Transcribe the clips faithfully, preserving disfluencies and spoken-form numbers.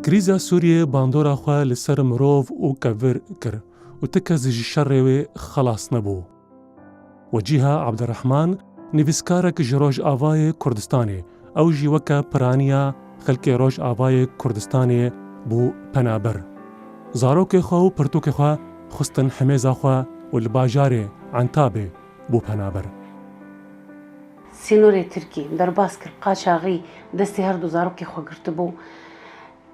Krîza Sûriyê bandora xwe li ser mirov û kevir kir û ti kes ji şerê wê xelas nebû. Wecîha Abdurrahman, nivîskarek ji Rojavayê Kurdistanê, ew jî weke piraniya xelkê Rojavayê Kurdistanê bû penaber. Zarokê xwe û pirtûkê xwe xistin himêza xwe û li bajarê Entabê bû penaber. Sînorê Tirkî derbas kir, qaçaxî destê her du zarokê xwe girtibû.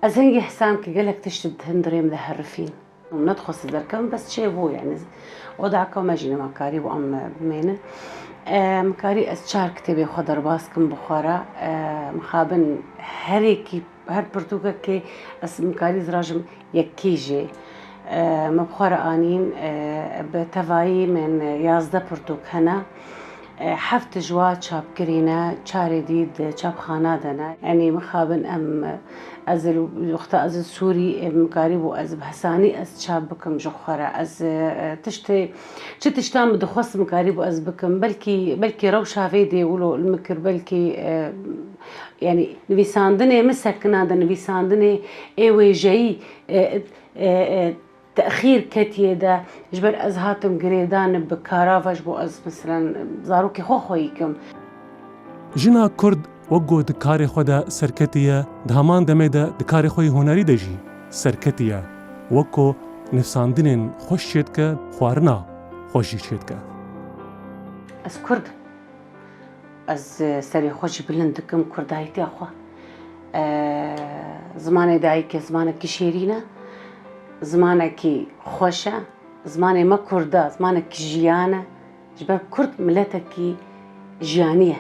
Ez hingî hesam ki gelek tişt di hundirê min de herifîn. Min nedixwest ez derkevim, bes çêbû, yani, oda ka me jî nema karî bû em bimênin. E, min karî ez çar kitêbê xwe derbas kim bi xwe re. E, mixabin herêkî, her pirtûkekê ez min karî zirajim yekî jê. E, me bi xwe re anîn, e, bi tevayî min yazdeh pirtûk hene. E, heft ji wa çapkirî ne, çarê dî di çapxana de ne. Yanî mixabin em, ez li wexta ez li Sûrî, e, min karîbû ez bi hesanî ez çap bikim ji xwe re. Ez, e, tiştê, çi tiştan min dixwest min karîbû ez bikim. Belkî, belkî rewşa vê dê wilo li min kir, belkî, e, yanî nivîsandinê min sekina de nivîsandinê ê wêjeyî, e, e, e, texîr ketiye de, ji ber ez hatim girêdan bi kara ve, ji bo ez, meselen, zarokê xwe xweyî kim. Jina Kurd wek ku di karê xwe de serketî ye, di heman demê de di karê xwe yê hunerî de jî serketî ye, wek ku nivîsandinên xweş çêdike, xwarina xweş jî çêdike. Ez Kurd im. Ez, e, serê xwe jî bilind dikim kurdayîtiya xwe. E, zimanê dayikê zimanekî şêrîn e, zimanekî xweş e. Zimanê me kurd e, zimanekî jiyan e. Ji ber kurd miletekî jiyanî ye.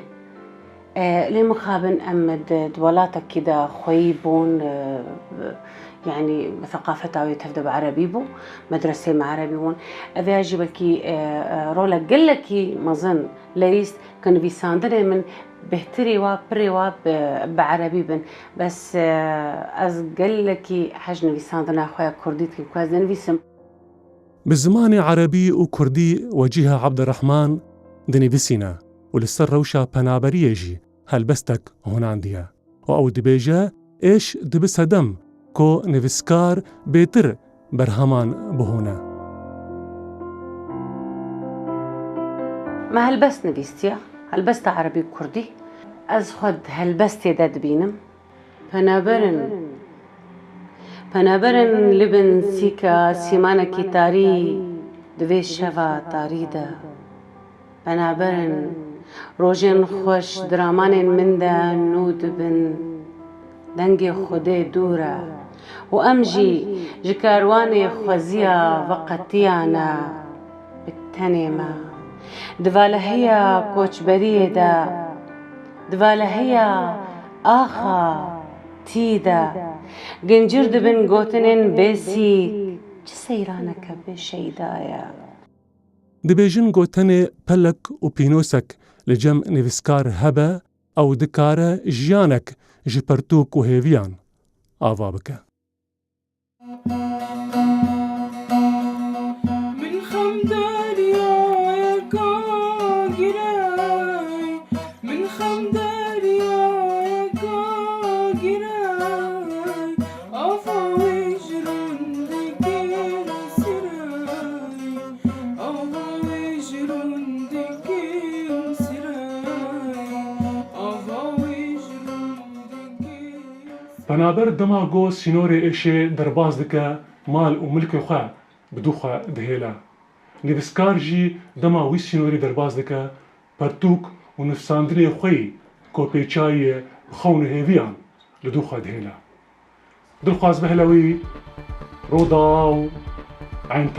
E, lê mixabin em di, di welatekî de xweyî bûn, e, yanî bi seqafeta wê tev de bi erebî bû, medresê me erebî bûn. Ev ya jî belkî, e, e, rolek gelekî mezin leyîst. Ku nivîsandinê min bêhtirî wa, pirê wa bi, bi erebî bin. Bes, e, ez gelekî hej nivîsandina xwe ya kurdî dikim ku ez dinivîsim. Bi zimanê erebî û kurdî Wecîha Abdurrahman dinivîsîne û li ser rewşa penaberiyê jî helbestek hunandiye. Û ew dibêje, êş dibi sedem ku nivîskar bêtir berheman bihûne. Me helbest nivîstiye, helbesta erebî kurdî. Ez xwe di helbestê de dibînim. Penaberin, penaberin li bin sîka sîmanekî tarî di vê şeva tarî de. Penaberin, rojên xweş di ramanên min de nû dibin. Dengê Xwedê dûr e û em jî ji karwanê xweziya veqetiyane bi tenê me. Di valeheya koçberiyê de, di valeheya axa tî de, gincir dibin gotinên bêsîk, çi seyraneke bê şeyda ye. Dibêjin ku tenê pelek û pînosek li cem nivîskar hebe, ew dikare jiyanek ji pertûk û hêviyan ava bike. Min xem deryayeka girey, min xem deryayeka girey, ava wê ji rûn dikin sirey, ava wê ji rûn dikin sirey, ava wê ji rûn dikin sirey. Penaber dema ku sînorê êşê derbas dike, mal û milkê xwe bi dû xwe dihêle. Nivîskar jî dema wî sînorî derbas dike, pertûk û nivîsandinê xwe yî ku pêçayî ye bi xewn û hêviyan li dû xwe dihêle. Dilxwaz Behlewî, Rûdaw, Enta.